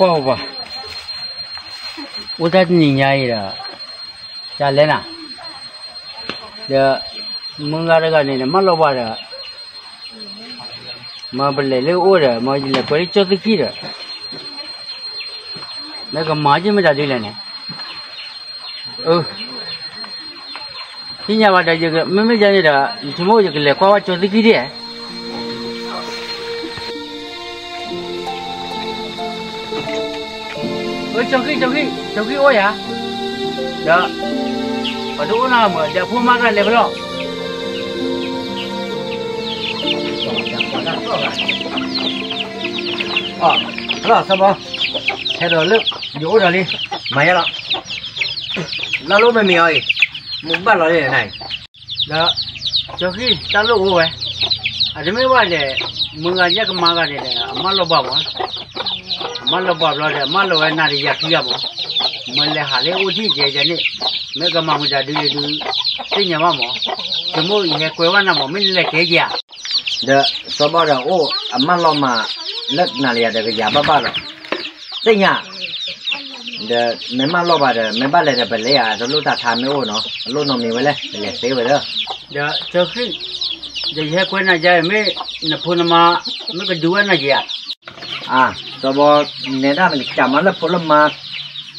ပှၤ အိၣ်တၢ်တနံၤညါအံၤဒီး ကလဲၤနၤ, ဒီး မုၢ်ဂၤတဂၤန့ၣ် နမၢလီၤပှၤဒီး မ့ၢ်ပလဲၤလၢအိၣ်ဒီး မ့ၢ်ယလဲၤကွဲလၢကၠီသခံဒီး မ့ၢ်ကမၤက့ၤမ့ၢ်တၢ်ဒ်လဲၣ်န့ၣ်, အၢ သ့ၣ်ညါဘၣ်ဒီး မ့မ့ၢ်ယၤန့ၣ်ဒီး ယဆိကမိၣ်ယကလဲၤကွၢ်ဝဲကၠီသခံဒ် အၢ ကၠီခံ ကၠီခံ ကၠီခံအိၣ်ယၤ, ဒီး ပှၤတအိၣ်နီတဂၤမ့ၢ် ဒီးအဖိမါကလဲၤဖဲလဲၣ်. အီ ဟဲလီၤစီၤဘီ, ဟဲဒီးလၢ ယအိၣ်ဒီးလံ, မၤယါလီၤ, လၢလိၣ်မ့ၢ်မ့ၢ်အီၤအံၤ, မုၢ်ဘၣ်လီၤလံနၤအံၤ ဒီး ကၠီခံ တၢ်လိၣ်အိၣ်ဝဲ, အတမ့ၢ်ဘၣ်လဲၣ်, မုၢ်ဂၤညၣ်ကမါဂၤန့ၣ်ဒီး အမၢလီၤဘှါမး, အမၢလီၤဘှါဘျီဒီး အမၢလီၤဝဲနၤဒီးယၤခံဂၤမး, မ့ၢ်လဲၤဟးလၢအိၣ်ထံၣ်ကဲယၤန့ၣ်, မ့ၢ်ကမၤမုာ်တၢ်ဒုးယၤဒုး, သ့ၣ်ညါဘၣ်မး, ဆိကမိၣ်ယဟဲကွဲဝဲနၤမး မ့ၢ်နလဲၤကဲယၤဧါ, ဒီးစီၤဘီဒီးအိၣ် အမၢလီၤမး လၢနၤလၢယၤဒီးကယၤဘၣ်ဘၣ်လီၤ, သ့ၣ်ညါ ဒီးမ့ၢ်မၢလီၤဘၣ်ဒီး မ့ၢ်ဘၣ်လဲၤဒီးပလဲၤဧါ, တလိၣ်တၢ်ထါမ့ၢ်အိၣ်နီၤ, အလိၣ်နီတမံၤဝဲလဲၣ်, ပလဲၤသ့ဝဲလၢ, ဒီးကၠီခံ, ဒီးယဟဲကွဲနၤယၤ မ့ၢ်နဖိနမါ မ့ၢ်ကဒုးဝဲနၤယၤဧါ, အၢ စီၤဘီ, နဲဒၣ်မ့ၢ်ကစၢ်မၤလၢဖိလၢမါ,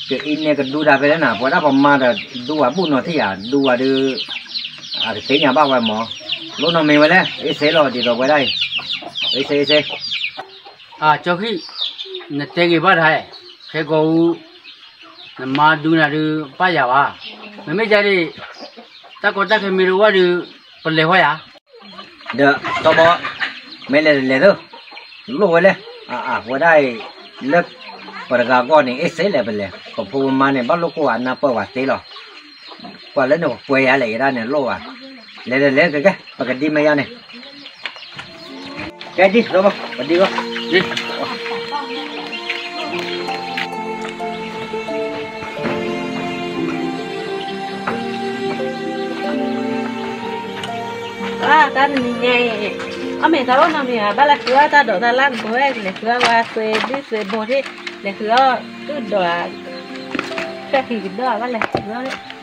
ကအံၤန့ၣ်ကဒုးတၢ်ဖဲလဲၣ်နၤ, ပဝဲဒၣ်ပမါဒီး ဒုးဝဲဘူၣ်နီၤထံၣ်ဧါ, ဒုးဝဲဒီး အကသ့ၣ်ညါဘၣ်ဝဲမး, လိၣ်နီတမံၤဝဲလဲၣ်, အ့ၣ်စ့လီၤ ဒ်သိးပဝဲဒၣ်အံၤ, အ့ၣ်စ့ အ့ၣ်စ့ အၢ ကၠီခံ, နတဲဂ့ၤဘၣ်တဟါ, ခဲကီၢ်အူ, နမါဒုးနၤဒုးပၢ်ယၤဘၣ်, မ့မ့ၢ်ယၤဒ်, တၢ်ကီတၢ်ခဲမ့ၢ်တအိၣ်ဘၣ်ဒီး, ပလဲၤဃီယၤ, ဒီးစီၤဘီ, မ့ၢ်လဲၤလဲၤသၢ, လိၣ်ဝဲလဲၣ်, အဝဲဒၣ်အံၤ, လၢ, ပတဂၤအဂီၢ်န့ၣ် အ့ၣ်စ့လဲၣ်ပလဲၤ, ပဖိပမါန့ၣ် ဘၣ်လိၣ်ကိၢ်ဂၤနၢ်ပၢၢ်ဝဲသ့လီၤ, ကွၢ်လၢနကကွဲယၤလဲၣ် ယဒၣ်န့ၣ်လိၣ်ဘၣ်, လဲၤလဲၤလဲၤကကဲ ပကဒံမ့ၢ်ယါန့ၣ် ကဲဒ်, ပဒံဂီၢ်, ဒ်, တၢ်တနံၤညါအံၤ, အီၣ်မ့ၢ်တၢ်အိၣ်နီတမံၤဧါ, ဘၣ်လဲၤဃုအီၣ်တၢ်ဒိးတၢ်လၢ်တဘိဝဲ, လဲၤဃုအီၣ်ဝဲသွဲဒုသွဲဘိထံၣ်, လဲၤဃုအီၣ်, ဒုၣ်ဒိးဧါ, ဖျဲၣ်ဃံကဒီး ဘၣ်လဲၤဃုအီၣ်န့ၣ်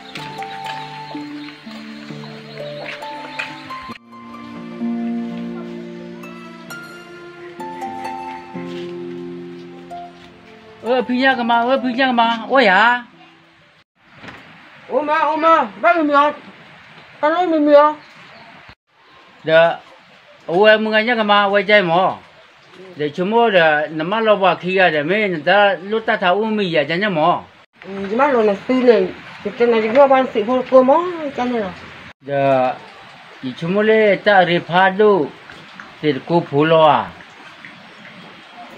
အၢ ဖံညၣ်ကမါ, အၢ ဖံညၣ်ကမါ, အိၣ်ယၤ, အိၣ်မး အိၣ်မး, ဘၣ်မုာ်မုာ်အီၤ, တၢ်လိၣ်မုာ်မုာ်အီၤ, ဒီး, အဝဲမုၢ်ဂၤညၣ်ကမါ အဝဲကဲမး, ဒီးဆိကမိၣ်ဒီး နမၢလီၤပှၤခံဂၤဒီး မ့ၢ်နတၢ်လိၣ်တၢ်ထါအိၣ်မ့ၢ်ယၤကဲန့ၣ်မး ယမၢလီၤနသုန့ၣ်, ယတဲနၤယကဘၣ်ပှၤနသံးဖိကိးမး, ကန့ၣ်လီၤ, ဒီး, ယဆိကမိၣ်လၢတၢ်အရ့ဖးဒိၣ်, သ့ၣ်တကိးဖိလီၤဧါ,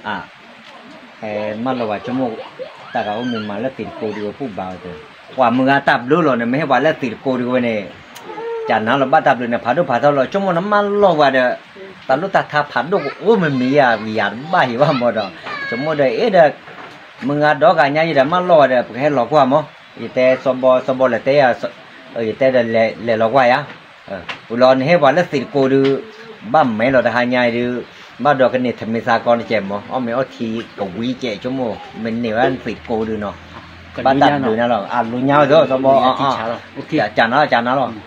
အ, မၢလီၤပှၤဆိကမိၣ်, တၢ်ဂၤအိၣ်မ့ၢ်မၤလၢသ့ၣ်တကိးဒုးဝဲပူၣ်ဘၣ်ဝဲ, ပှၤမုၢ်ဂၤတၢ်ဘျုးလီၤန့ၣ် မ့ၢ်ဟဲပှၤလၢသ့ၣ်တကိးဒုးဝဲန့ၣ်, ကနၤလီၤဘၣ်တၢ်ဘျုးန့ၣ် ဖးဒိၣ်ဖးထီလီၤ, ဆိကမိၣ်နမၢလီၤပှၤဒီး, တၢ်လိၣ်တၢ်ထါဖးဒိၣ်ကအိၣ်မ့ၢ်မ့ၢ်ယၤ ယၤတဘၣ်ဟ့ၣ်ဘၣ်မးဒီး, ဆိကမိၣ်ဒီးအ့ၣ်ဒီး မုၢ်ဂၤဒီဂၤညါအံၤဒီး မၢလီၤဝဲဒီး ပကဟဲလီၤကွၢ်မး, ယတဲစီၤဘီ စီၤဘီလဲၤတဲယၤ, ယတဲဒီးလဲၤလီၤကွၢ်ယၤ, ပူၤလီၤနဟ့ၣ်ပှၤလၢသ့ၣ်တကိးဒုး, ဘၣ်မဲလီၤတဟါညါအံၤဒုး, ဘၣ်ဒီးကန့ၢ်ထမ့ၢ်သးကီတကဲးမး အီၣ်မ့ၤအီထံကဝံၤကဲး ဆိကမိၣ်, မ့ၢ်န့ၢ်ဝဲသ့ၣ်တကိးဒုးနီၤ, ဘၣ်တၢ်ဘျုးနၤလီၤ အလူညါဝဲသ့ၣ် စီၤဘီ, ကနၤလီၤ ကနၤလီၤ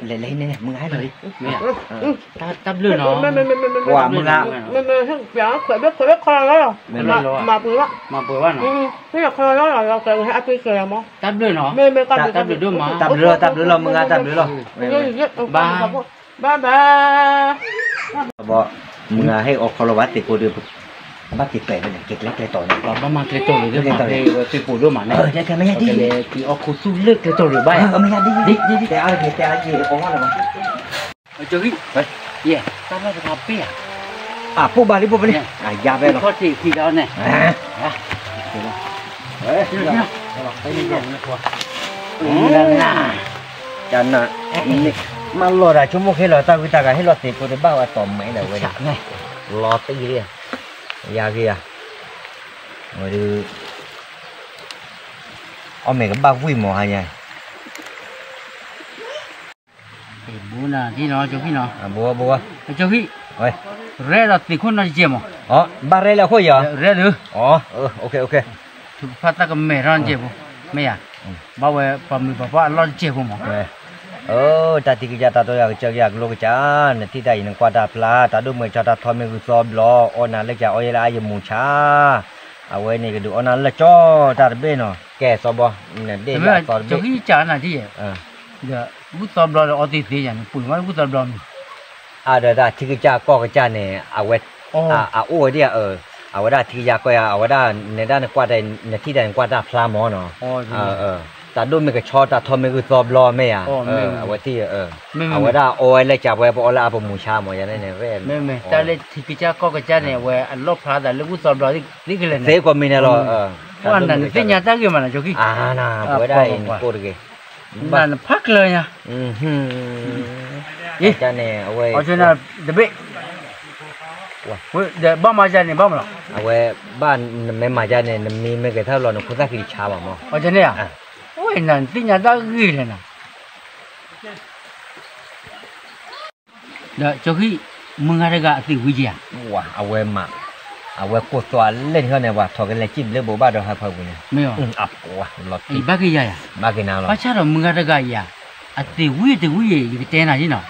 လဲၤလဲၤန့ၣ် မုၢ်ဂၤဟဲလီၤလံ, တၢ်ဘျုးနီၤ, ပှၤမုၢ်ဂၤ, မၤပှဲၤဘၣ်, မၤပှဲၤဘၣ်နီၤ, တၢ်ဘျုးနီၤ, တၢ်ဘျုးလီၤ တၢ်ဘျုးလီၤ မုၢ်ဂၤတၢ်ဘျုးလီၤ, ဘၣ်ဘၣ် ဘၣ်ဘၣ်, ဘီ, မုၢ်ဂၤဟ့ၣ်အီခီလီၤဘၣ်သ့ၣ်ကိးဒုး, ဘၣ်က့ၤပဲာ်ဖဲန့ၣ် က့ၤကျဲကျဲတီၤန့ၣ်, ဘၣ်မၤကျဲတီၤလံ သ့ၣ်ပိာ်ဒိၣ်မးန့ၣ်, ကလဲၤက့ၤအီခူသူၣ်လၢကျဲတီၤလံဘၣ်, တဲအါက့ၤတဲအါက့ၤအီခီလီၤဘၣ်, ယဲ, တၢ်ဘၣ်တခါပ့ၢ်ဧါ, အပိၢ်ဘၣ်လံပိၢ်ဘၣ်လံ, ယါဖဲလီၤ, ခီၣ်ထံးခံဒီးန့ၣ်, တၢ်နး, မၤလီၤတၢ်ဆိကမိၣ်ခဲလၢာ် တၢ်ဂုၤတၢ်ဂၤဟ့ၣ်လီၤသ့ၣ်ကိးဒုးဘၣ်ဝဲတီၢ်မဲာ်ဒီးဝဲ, လီၤတံၢ်လံ, ယါဂ့ၤဧါ, ဝဲဒုး, အီၣ်မ့ၤကဘၣ်ဝံၣ်မးဟါညါ, ဘူးနၤထံနီၤ ကၠီခံနီၤ, ကၠီခံ, ရဲဒီးသ့ၣ်ခိၣ်နီတကဲမး, ဘၣ်ရဲလၢအခိၣ်ယၤ, ရဲဒီး, ဖးသးကမဲာ်ထီၣ်နကဲဖိ, မ့ၢ်ယၤ, ဘၣ်ဝဲပှၤမုာ်ပှၤပှၢ်အလီၢ်တကဲဖိမး, အၢ တၢ်ထံကစၢ်တၢ်တီယၤကစၢ်ကယၤကလိကစၢ်, နထံၣ်တၢ်အံၤနကွၢ်တၢ်ဖျါ, တၢ်ဒိၣ်မုာ်ကၠီတၢ်ထီမ့ၢ်ဂုၢ်သီဘျီ, အီၣ်နၤလၢကၢ်အီၣ်ယဲလၢအယမူၤဆါ, အဝဲန့ၣ်ကဒုးအီၣ်နၤလၢကၠီတၢ်တဘ့ၣ်နီၤ, ကဲသီဘီ, နဒ့ၣ်လၢအသီတဘ့ၣ်, ဒီး ဂုၢ်သီဘျီဒီးအီသံးသ့ယၤန့ၣ် ပှ့ၤမးဂုၢ်သီဘျီန့ၣ်, အဒီးတၢ်ထံကစၢ်ကီၢ်ကစၢ်န့ၣ် အဝဲ, အအိၣ်ဝဲဒၣ်, အဝဲဒၣ်ထံကစၢ်ကီၢ်ယၤ အဝဲဒၣ် နဒၣ်နကွၢ်တၢ် နထံၣ်တၢ်နကွၢ်တၢ်ဖျါမးနီၤ, တၢ်ဒိၣ်မ့ၢ်ကဆီတၢ်ထီမ့ၢ်ဂုၢ်သီဘျီမ့ၢ်ယၤ, အဝဲထံၣ်, အဝဲဒၣ်အီဝဲလၢကၢ်ပှဲၤပအီလၢအပမူၤဆါမး ယၤန့ၣ်, တၢ်လၢထံကစၢ်ကီၢ်ကစၢ်န့ၣ် အဝဲအလီၣ်ဖျါသးလၢဂုၢ်သီဘျီသ့ကလဲၣ်န့ၣ်, သ့ကိးမံၤန့ၣ်လီၤ, ပှၤနၤနသ့ၣ်ညါတၢ်ဂ့ၢ်မးနီၤ ကၠီခံ, အဝဲဒၣ်အံၤနကိးတဂ့ၤ, နနဖးကျၢၤညါ န့ၣ်, အဝဲ, တဘ့ၣ်, ဒီးဘၣ်မၤယၤန့ၣ် ဘၣ်မၤလီၤ, အဝဲ, ဘၣ်နမ့ၢ်မၤယၤန့ၣ် နမံမ့ၢ်ဂဲၤထၢၣ်လီၤ နခိၣ်သၣ်ဃံတဆါဘၣ်မး, အဝဲန့ၣ်ဧါ, အဝဲနၤနသ့ၣ်ညါတၢ်ဂ့ၢ်လဲၣ်နၤ ဒီးကၠီခံ, မုၢ်ဂၤတဂၤအသ့ၣ်ဝံၤက့ၤဧါ, အဝဲမး, အဝဲကိၢ်သွးလဲၣ်န့ၣ်န့ၣ် ပှၤထီၣ်ကလဲၤစံၣ်ဘျၢဘိးဘၣ်ဒီးဟးဖၢပူၤန့ၣ်, လီၤတံၢ်, ဘၣ်က့ၤယၤယၤ, ဘၣ်က့ၤနၤလီၤ, ဘၣ်ဆၣ်ဒီးမုၢ်ဂၤတဂၤအံၤဧါ, အသ့ၣ်ဝံၤတဝံၤအံၤ ယကတဲနၤဒ်နီၤ,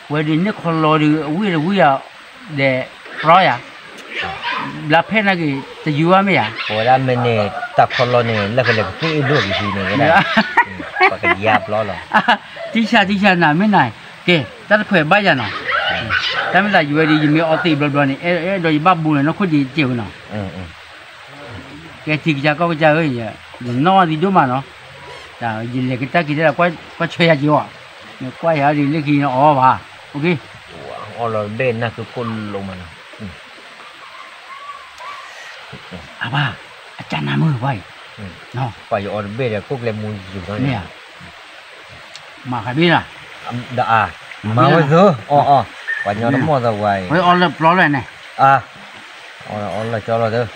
ဝဲဒုးန့ၢ်ခီလီၤဒုး အဝံၤတဝံၤဧါ, ဒီး, ရီယၤ ဘျါဖဲနာ်က့ၤ တယူၤဘၣ်မ့ၢ်ဧါ, ပဝဲဒၣ်မ့ၢ်န့ၣ် တၢ်ခီလီၤန့ၣ် လၢကလဲၤကသူၣ်အ့ၣ်ဒိၣ်ကသံန့ၣ်ဝဲဒၣ်, ပကယါဘျီလီၤ, တံၢ်ဆါတံၢ်ဆါနၤမ့ၢ်နၤ, ကဲ, တၢ်တခွဲးဘၣ်ယၤနီၤ, တၢ်မ့ၢ်သးယဝဲဒီး ယမ့ၢ်အီသံးဘျီဘျီန့ၣ် အဲၣ်ဒိးယဘၣ်ဘူးန့ၣ် နီၢ်ခိၣ်ဒံးတကဲးဝဲနီၤ, ကဲထံကစၢ်ကီၢ်ကစၢ်ဧၢ, ယနီၣ်အီၤသံးဒိၣ်မးနီၤ, ယလဲၤကတၢၢ်က့ၤတဲဒၣ် ကွၢ်ဆၢယၤက့ၤအီၤ, နကွၢ်ယၤဒ်လၢခံနအီၣ်ဘၣ်, အီၣ်လီၤတဘ့ၣ်နၢ်ကုခိၣ်လိၤမးနီၤ အဘၣ်, အကၢ်နၤမုၢ်ပှၤအံၤ, ပှၤယအီၤတဘ့ၣ်ဒီး ကိၣ်ကျဲမူယူၤထီၣ်န့ၣ်, မၤခါဘ့ၣ်လီၤ, ဒီးအ, မၤဝဲသၢ, အီၣ်အီၣ်, ပှၤညီတမီၢ်သီပှၤအံၤ, အီၣ်လၢပျီလၢန့ၣ်, အ, အီၣ်လၢကၠီလီၤသၢ,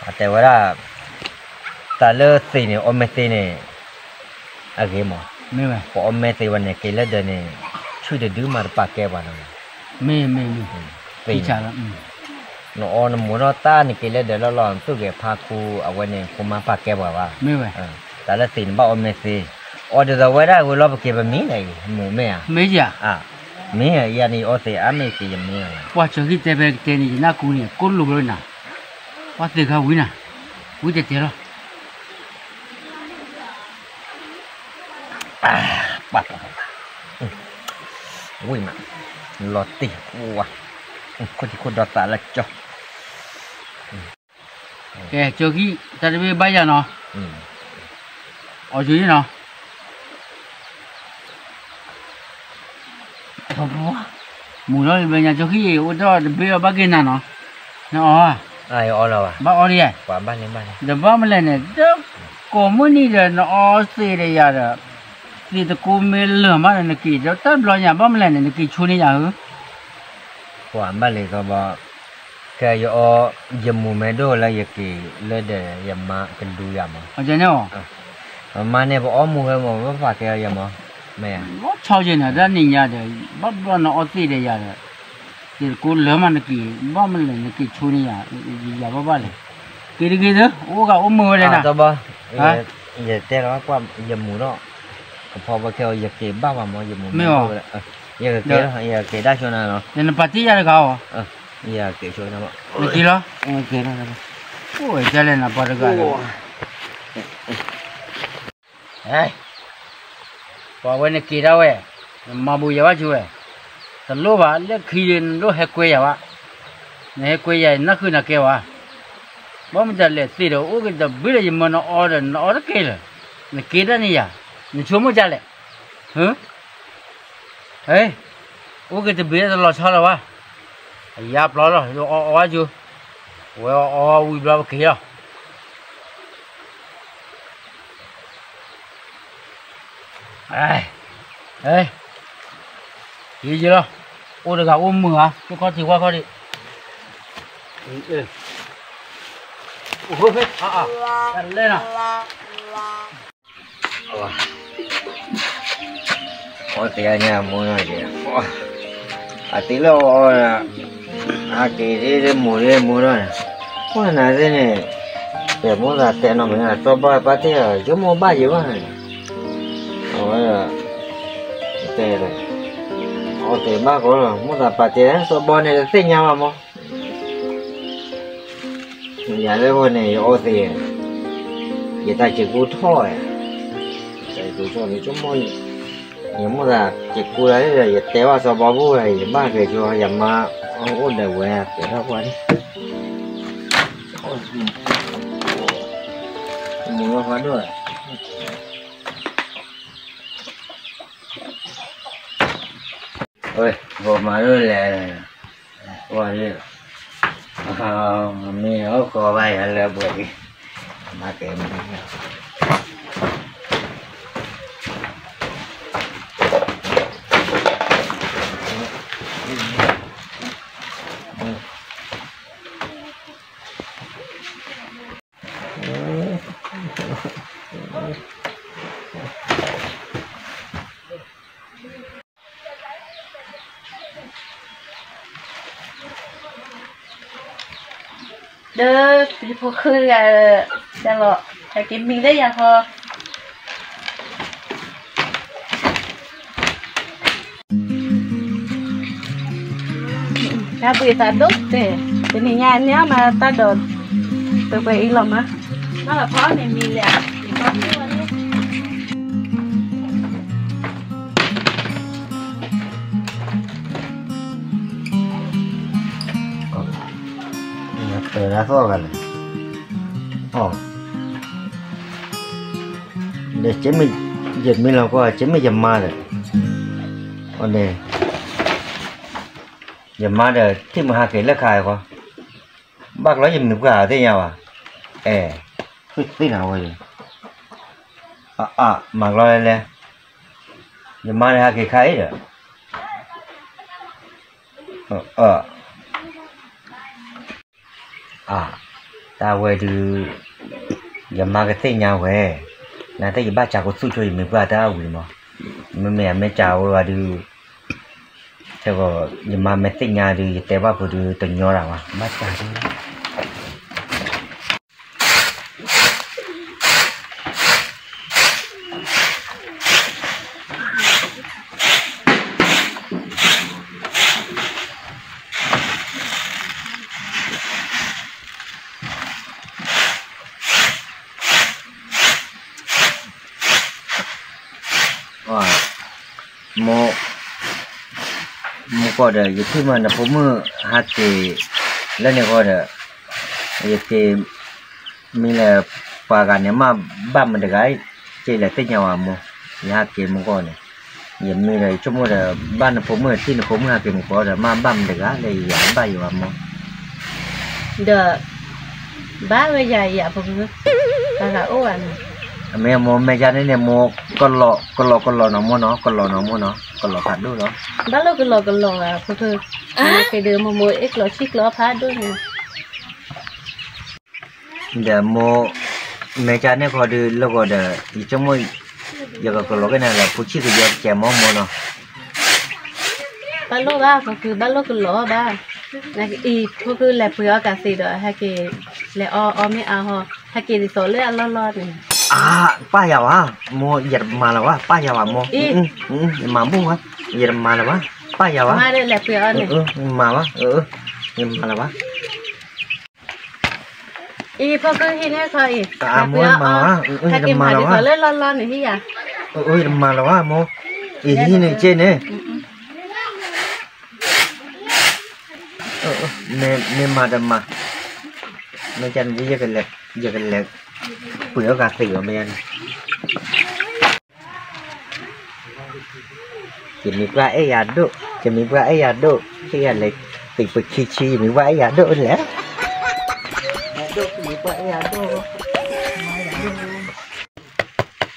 အတဲဝဲဒၣ်, တၢ်လၢသ့ၣ်န့ၣ် အီၣ်မ့ၢ်သ့ၣ်န့ၣ်, အဂ့ၤမး, ပအီၣ်မ့ၢ်သ့ၣ်ဝဲန့ၣ် က့ၤလၢဒၢးန့ၣ်, ဆူၣ်တဒုမးတပာ်ကဲပှၤနီၤ, မ့ၢ်, မ့ၢ်, မ့ၢ်, နအီနမူၤထီၣ်သၣ်န့ၣ် က့ၤလၢဒၢးလီၢ်လီၢ် နသူၣ်ဂဲၤဖးခူ အဝဲန့ၣ် ဖိမါပာ်ကဲပှၤဘၣ်, တၢ်လၢသ့ၣ်န့ၣ်ဘၣ်အီၣ်မ့ၢ်သ့ၣ်, အီၣ်ဒ်သိးဝဲဒၣ်ဝဲလီၤ ပက့ၤပမံၤန့ၣ် မူၤမ့ၢ်ဧါ, မ့ၢ်ဧါ, မ့ၢ်ဧါ ယၤန့ၣ် ယအီၣ်သ့ၣ်အါမ့ၢ်က့ၤယမံၤလီၤ, ပှၤကၠီၤဟံၣ်တဲဖဲကတဲန့ၣ် ယနၢ်ကူန့ၣ် ကိၣ်လိာ်ဘျီနၤ, ပှၤသ့ၣ်ခါဝံၤနၤ, ဝံၤတဲတဲလီၤ ပာ်ပာ်ပာ်, ဝံၤမး, လီၤတံၢ်, ခိၣ်ထံခိၣ်ဒီသးလၢကၠီ, ကဲ ကၠီၤခံ တၢ်တဘ့ၣ်ဘၣ်ယၤနီၤ, အီၣ်ကၠီၤနီၤ, မူၤထီၣ်လံဘျီညါ ကၠီၤခံ အိၣ်ထီၣ်တဘ့ၣ်အီၤဘၣ်က့ၤနၤနီၤ, နအီၣ်, ဘၣ်အီၣ်ဒံးဧါ, ဒီးဘၣ်မလဲၣ်န့ၣ် တကိးမုၢ်နံၤဒီး နအီသ့ၣ်ဒီးယၤဒီး, သ့ၣ်တကိးမ့ၢ်လၢာ်မးဒီး နက့ၤဒီးတၢ်ဘျီညါ ဘၣ်မလဲၣ်န့ၣ် နက့ၤဆိန့ၢ်ယၤဧၢ, ပှၤဘၣ်လဲၤသီဘီ, ခဲယအီ, ယမူၤမ့ၢ်ဒိၣ်လၢယက့ၤလၢဒီးယမါကဒူယၤမး, မါန့ၣ် ပအီမူၤဝဲမး ပဘၣ်ပာ်ကဲအီၤယၤမး, မ့ၢ်, ဘၣ်ဆီယဲန့ၣ် တၢ်နံၤညါဒီး ဘၣ်ဘျီနအီသ့ၣ်ဒီးယၤဒီး, သ့ၣ်တကိးလၢာ်မးနက့ၤ ဘၣ်မလဲၣ်နက့ၤဆိန့ၢ်ယၤ, ယၤဘၣ်ဘၣ်လဲၣ်, က့ၤတဂ့ၤသၢ အိၣ်ဂၤအိၣ်မုာ်ဝဲလဲၣ်နၤ, ယတဲလီၤကွၢ် ယမူၤဒီး, ကဖီပခဲအီၤ ယက့ၤဘၣ်ပှၤမး ယမူၤမ့ၢ်ဒိၣ်ဝဲ, ယကက့ၤလီၤ ယက့ၤဒၣ်ဆိနၤလီၤ, ယနပာ်တ့ၢ်ယၤတဂၤအီၤ, ယက့ၤဆိနၤလီၤ, နက့ၤလီၤ, အိၣ်ဝဲဒ်လဲၣ်နပှၤတဂၤဒီး ပှၤဝဲနက့ၤဒၣ်ဝဲ, နမၤဘူးယၤဘၣ်ဆိဝဲ, တလိၣ်ဘၣ် လၢခံဒီး နဒိၣ်ဟဲကွဲယၤဘၣ်, နဟဲကွဲယၤ နၢ်ဃုာ်နၤကဲဘၣ်, ဘၣ်မတၤလဲၣ် သ့ၣ်ဒီးအိၣ်က့ၤတဘျုးဒီး ယမၢနအီဒီး နအီတက့ၢ်လၢၤ, နက့ၤတၢ်န့ၣ်ယၤ, နဆိကမိၣ်ဒ်လဲၣ်, ဟၢ, အိၣ်က့ၤတဘျုးတလီၤဆီလၢၤဘၣ်, အယါပျီလီၤ ယအီအီဝဲဆိ, ဝဲအီအီဝံၤဘျီပက့ၤလီၤ. ယံာ်ယံာ်လီၤ, အိၣ်တဂၤအိၣ်မုာ်ဧါ, သ့ၣ်ခီၣ်ထံးဝၣ်ခီၣ်ထံး, လဲၣ်နၤ, အဝဲ, အဝဲ, အဝဲ, အီသံးအါညါအမိၢ်နီၤ, အသံးလၢအီအီ, အက့ၤဒ်မိၢ်ဒ်မိၢ်နီၤ, ပှၢ်နၤသ့ၣ်န့ၣ်, ပမိၢ်သးတဲနီၤမ့ၢ် စီၤဘီပာ်တ့ၢ်အီၤ ယမိၢ်ဘၣ်ယၤဘၣ်န့ၣ်, အဝဲ, တဲ, အီသံးဘၣ်ကီလီၤ မိၢ်သးပာ်တ့ၢ် စီၤဘီန့ၣ်တသ့ၣ်ညါဘၣ်မး ယၤလၢအဃိန့ၣ် ယအီသံး, ယတၢ်စံးကူထီၣ်, ယတၢ်စံးကူထီၣ်န့ၣ် ဆိကမိၣ်, ယမိၢ်သးစံးကူလၢယတဲဘၣ်စီၤဘီဘူၣ်ဝဲ ယဘၣ်က့ၤဆိ ယမါအိၣ်ဒီးဝဲ ကဲထီၣ်ပှၢ်န့ၣ်, မူၤလီၤဖးဒိၣ်, ဝဲ, ပမၤဒိၣ်လဲၣ်, ပှၢ်, မ့ၢ်အိၣ်ဃီဘၣ်ယၤလၢပှဲၤ, မၤကဲမ့ၢ် ဒီးပဖိဃုဂၤ, တၢ်လီၤ, ဟဲက့ၤမံလၢယၤဃီ, တၢ်ဘှံးသးဒိၣ်တဲာ်, တနံၤညါန့ၣ်မၤတၢ်ဒိး, ပှဲၤပှဲၤအံၤလီၤမး, မၤလီၤဖီန့ၣ်မံလၢ, ပၢၤလၢသီၣ်ဂၤလဲၣ်, အီ, ဒီး, ယမံလီၤကွၢ် ကမ့ၢ်ယမါဒီး, အီန့ၣ်, ယမါဒီး ထံၣ်မုၢ်ဟးက့ၤလၢခါအံၤဃီ, ဘၣ်ကလီယမံၤပှၢ်သ့ၣ်ညါဘၣ်, အဲ, သ့ၣ်နၤဝဲ, အ, မၤကလီလဲၣ်, ယမါဒီးဟးက့ၤခါအံၤဒီး အ, တၢ်ဝဲဒုး, ယမါကသ့ၣ်ညါဝဲ, နသ့ၣ်ယဘၣ်စးကသူၣ်ဆိယမံၤပှၢ်တၢ်အဝံၤမး, မ့မ့ၢ်အမ့ၢ်စးဝဲဘၣ်ဒုး, ယမါမ့ၢ်သ့ၣ်ညါဒုး ယတဲဘၣ်ဖိဒုးတညီတၢ်ဘၣ်, ဘၣ်စးဒုး မိၢ်ကီၢ်ဒီး ယထံၣ်မးနဖိမုၣ်ဟးက့ၤလၢန့ၣ်ဃီဒီး, ယက့ၤ, မ့ၢ်လၢပှၤဂၤန့ၣ် မ့ၢ်ဘၣ်မတၤတဂၤ, က့ၤလဲၤသ့ၣ်ညါဝဲမိၢ်, ယဟးက့ၤမိၢ်ကီၢ်န့ၣ်, ယမ့ၢ်ဒီးယဆိကမိၣ်ဒီး ဘၣ်နဖိမုၣ်ထံၣ်နဖိမုၣ်ဟးက့ၤမူကီၢ်ဒီး မ့ၢ်ဘၣ်မတၤတဂၤလၢယၤဘၣ်ယၤဝဲမိၢ်, ဒီး, ဘၣ်ဝဲယၤယၤဖိ, တၢ်ဂၤအိၣ်ဧါန့ၣ်, အမ့ၢ်မိၢ်မဲာ်ကၢ်န့ၣ်န့ၣ်မိၢ်, ကလီၤကလီၤနီၤမိၢ်နီၤ ကလီၤနီၤမိၢ်နီၤ ကလီၤဖးဒိၣ်လီၤ, ဘၣ်လိၣ်ကလီၤကလီၤဧါဖိ, က့ၤဒီးမိၢ်မိၢ်အ့ၣ်ကျိးဆံၣ်ကျိးဖးဒိၣ်န့ၣ် ဒီးမိၢ်, မဲာ်ကၢ်န့ၣ်ခီဒုးလၢဂီၤဒီး ယဆိကမိၣ်, ယကကလီၤက့ၤနၤလၢဖိဆံၣ်ကယီကဲမီၢ်မိၢ်နီၤ, ဘၣ်လိၣ်ဘၣ် ပကဘၣ်လိၣ်ကလီၤဘၣ်, အံၤဖိကလဲၤပှ့ၤအီၣ်ကးသ့ဒီး ဟဲက့ၤ, လဲၤအီအီမ့ၢ်အါဟီ, ဟဲက့ၤဒ်သိးလၢအလီၢ်လီၢ်န့ၣ်, အါ, ပၢ်ယၤဝဲ, မိၢ်ယတမၤလၢၤဘၣ် ပၢ်ယၤဝဲမိၢ်, ယမၤဘူၣ်ဝဲ, ယတမၤလၢၤဘၣ်, ပၢ်ယၤဝဲ, မၤလၢၤဘၣ်, ယမၤလၢၤဘၣ်, အံၤဖိကဟံးန့ၢ်ခီအံၤ, ဟဲက့ၤမၤဒ်သိးလၢလီၢ်လီၢ်န့ၣ်ဟံၣ်ယၤ, ယတမၤလၢၤဘၣ်မိၢ်, အံၤဟံၣ်န့ၣ်က့န့ၣ်, မ့ၢ်မၤဒီးမၤ, မ့ၢ်ကန့ၣ် ယကလဲၤ, ပှ့ၤအီၣ်ကးသ့အီၤမ့ၢ်န့ၣ် ယမံၤပှၢ်အဲၣ်ယၤဒိၣ်, ယမံၤပှၢ်အဲၣ်ယၤဒိၣ်, ဟ့ၣ်ယၤလဲၤ, သံးပခံဆံ ယမံၤပှၢ်အဲၣ်ယၤဒိၣ်လဲၣ်, ယမံၤပှၢ်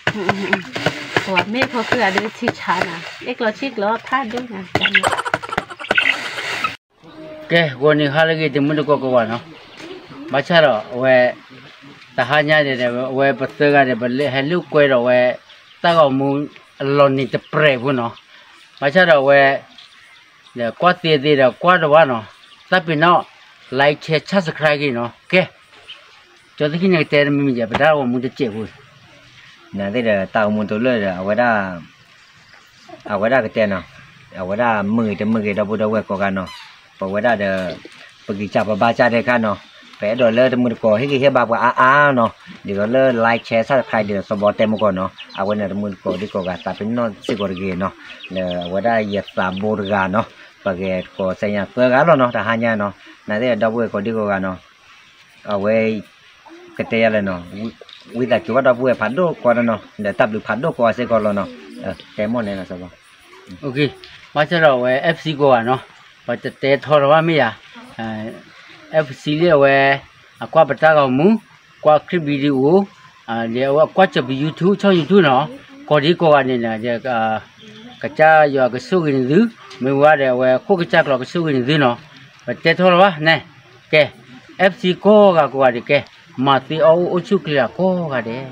အဲၣ်ယၤဒိၣ်, ပှၤမ့ၢ်ဖိခုဂၤဒုးထံဆါနၤ, အဲၣ်ကျိးဆံၣ်ကျိးဖးဒိၣ်နၤ, ကဲ ဂီၤနံၤဟါလၢအဂ့ၤ တမုၢ်တကိးကိးဂၤနီၤ, ဘၣ်ဆၣ်ဒီးအဝဲ, တဟါညါန့ၣ် အဝဲပသၢဂၤန့ၣ် ပဟဲလိာ်ကွဲဒီးဝဲ, တၢ်ဂီၤမူ, အလီၤနံၤတပြဲးဖိနီၤ ဘၣ်ဆၣ်ဒီးအဝဲ ဒီးကွၢ်သ့သ့ဒီးကွၢ်တဝါနီၤ, သးပ့ၤနီၣ် like share subscribe ဂ့ၤနီၤ, ကဲ, ကၠီသခံန့ၣ်ကတဲတမံၤမံၤယဲ ပတၢ်ဂီၤမူတစဲးဖိ နာ်သ့ၣ်ဒီးတၢ်ဂီၤမူတလၢာ်ဒီး အဝဲဒၣ် အဝဲဒၣ်ကတဲနီၤ, အဝဲဒၣ်မုာ်ဂ့ၤတမုာ်ဂ့ၤ ဒီပုၢ်ဒီဝဲၢ်ကိးဂၤနီၤ, ပဝဲဒၣ်ဒီး ပဂံၢ်စၢ်ပဘါစၢ်ဒဲးခါနီၤ, ပအဲၣ်ဒိးလၢတမုာ်တကိး ဟ့ၣ်ဂံၢ်ဟ့ၣ်ဘါပှၤအါအါနီၤ, ဒ်သိးလၢ like share subscribe ဒ်သိးစီၤဘီတဲမုၢ်ကီၢ်နီၤ, အဝဲန့ၣ်တမုာ်တကိးဒ်ကိးဂၤ သးပ့ၤနီၣ်စ့ၢ်ကီးတဂ့ၤနီၤ, လၢအဝဲဒၣ်ယသးဘိတဂၤနီၤ, ပဂဲၤတကိးစဲညါသၢဂၤလီၤနီၤ တဟါညါနီၤ, နာ်သ့ၣ်ဒီပုၢ်ဝဲၢ်ကိးဒံကိးဂၤနီၤ, အဝဲ ကတဲယၤလဲၣ်နီၤ, ဝံသးစူၤဘၣ်ဒီပုၢ်ဝဲၢ်ဖးဒိၣ်ကိးဂၤနီၤ, ဒီးတၢ်ဘျုးဖးဒိၣ်ကိးဂၤစ့ၢ်ကီးလီၤနီၤ, တဲမီၢ်န့ၣ်လီၤစီၤဘီ ဘၣ်ဆၣ်ဒီးအဝဲ FC ကိးဂၤနီၤ, ပတတဲထီထီၣ်ဘၣ်မ့ၢ်ယၤ, FC လၢအဝဲ အကွၢ်ပတၢ်ဂီၤမူ, ကွၢ် clip video, ဒီးအဝဲအကွၢ်စၢၤပ YouTube ဆီၣ် YouTube နီၤ, ကိးဒံကိးဂၤန့ၣ် ကစၢ်ယွၤကဆိၣ်ဂ့ၤနသု, မ့ၢ်ဝဲဒီးအဝဲခိၣ်ကစၢ်ကျီကဆိၣ်ဂ့ၤနသုနီၤ, ပတဲထီထီၣ်ဘၣ်န့ၣ်, ကဲ, FC ကိးဂၤကိးဂၤဒဲးကဲ, မၤသ့အီၣ်အိၣ်အိၣ်ဆူၣ်ချ့ဂၤကိးဂၤဒဲး